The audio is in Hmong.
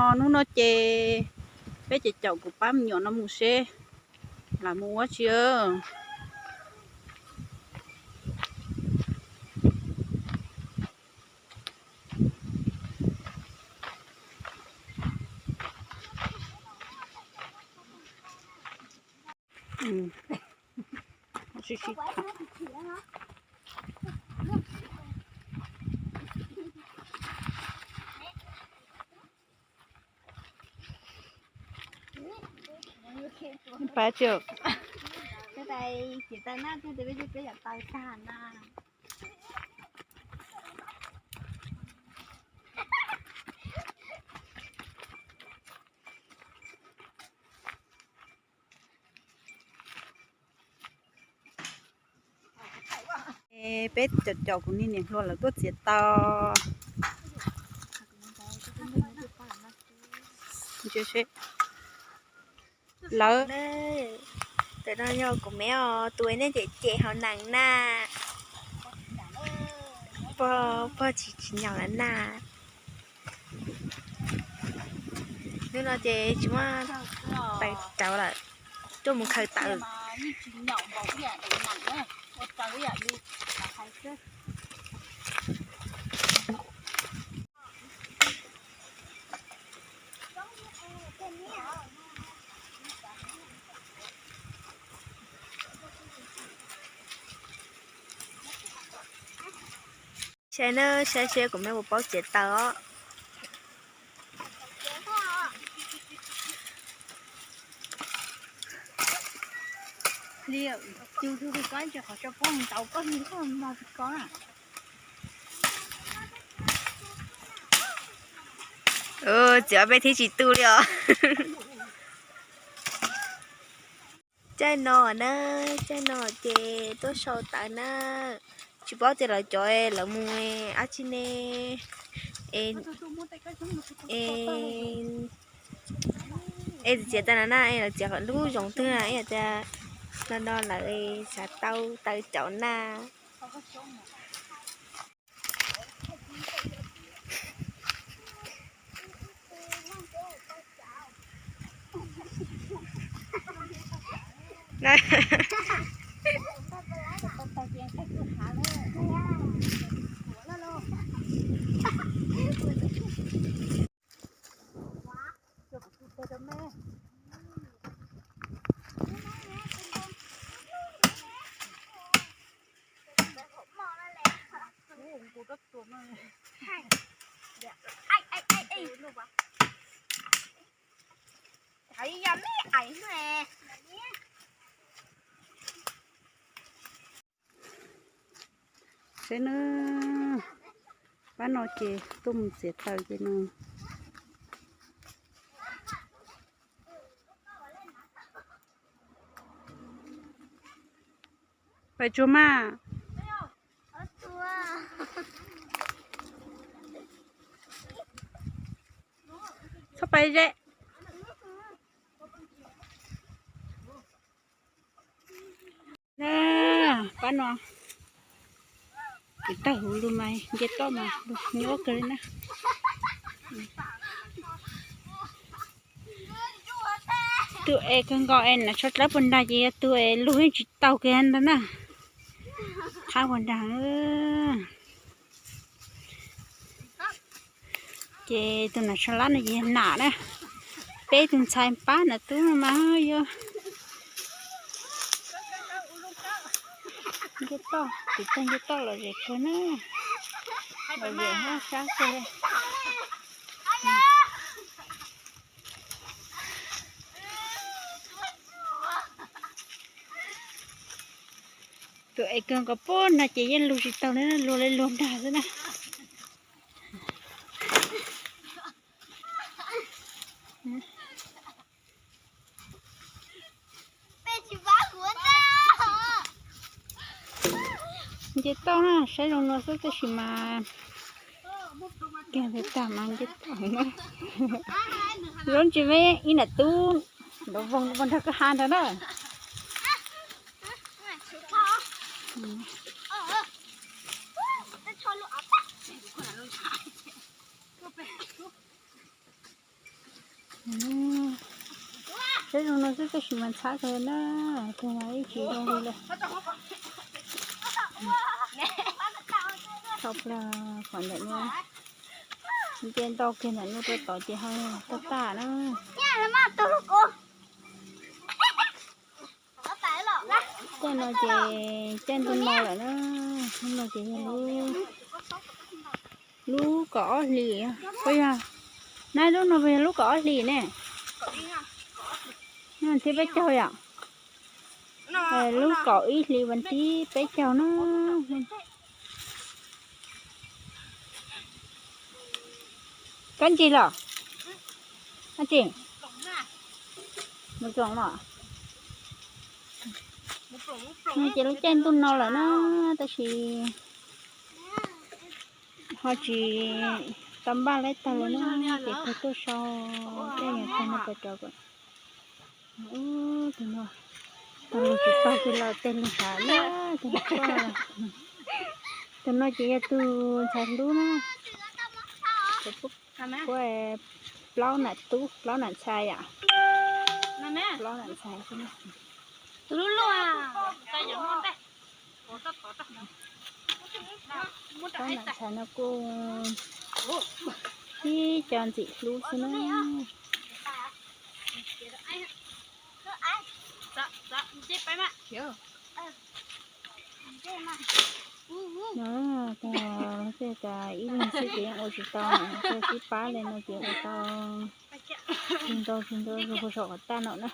Hnub no ces peb ces caum kuv pab me nyuam no mus seb lawv mus ua tsi. Pab tsis, peb tais ciav taw na, peb tais peb peb yam taw tag na. Peb caum caum kuv niag niam hluas lawv tuaj txiav taws. Lawv, tus no yog kuv me os, tus nej cem cem hauv nees na. Pog, pog tsis tsis nyaum lawm na. Hnub no ces tsis muaj taws rauv lawm, tuaj mus khaws taws. Saib na, saib seb kuv me puas paub txiav taws os. Txiav ob peb thib tsis tu li os. Caij no na, caij no ces tuaj sau taws na. Tsis paub tias lawv cov lawv mus dab tsi ne. Es txiav taws no na, es lawv txiav lub zoov twg na, es tias no no lawv xav tau taws caum na. Saib na, pab no ces tuaj mus txiav taws ces no. Pais tsuag mas. Txhob pais ze. Na, pab no, kuv taug huv lug mas nce toj mas nyob kawg li na. Tus es kawg nkaus es nas tsho dlawb puag nrag ces yog tus es lug yeej tsis taug kiag ntag na. Qab puag nrag. Ces tus nas tsho lab no ces yog nam na. Peb tug ntxhais pab nam tub no mas yog nce toj, tiv tag nce toj los zem kawg na. Los zem hab sab kawg li. Tus es kawg nkaus puag nrag ces yeej lug tsis taug li, luag li luag nrag xwb na. Nce toj na, saib zoo no xwb tab sis mas kiag li tag mas nce toj na. Zoo tsis me ib nam tub nrov voog puag nrag kwj ha ntag na. Tsob zoo no xwb tab sis mas ntxhab kawg na, tus no ib tsis zoo li lawm. Tso plawg qhov ntawm no, nce ntau kiag ntawm no rau tod ces ho tag tag na. Caij no ces caij ntuj no lawm na, lub no ces yog lub, lub kaum ob hlis, puas yog? Na lub no puas yog lub kaum ob hlis ne? Thiab peb caug yom? Lub kaum ib hlis vas thib peb caug na. Koj ntsis los? Ab tsi, mus tsoom los. No ces lub caij ntuj no lawm na, tab sis ho tsis tau npaj laib tag li na, ces kawg tuaj sau tej yam tag no pes rau kom. Tus no, tus lug tsis tau, tus lug teg lug sav na, tus no ces yog tus ntxhais hlub na. Kuv plaub nam tub plaub nam ntxhais yom. Plaub nam ntxhais xwb na. Plaub nam ntxhais no kuj ib co ntxim hlub xwb na. No, tej cas ib leeg xwb ces yeej ua tsis tau, tej sib pab li no ces ua tau tsis ntau tsis ntau, ua saum qhov tag no na.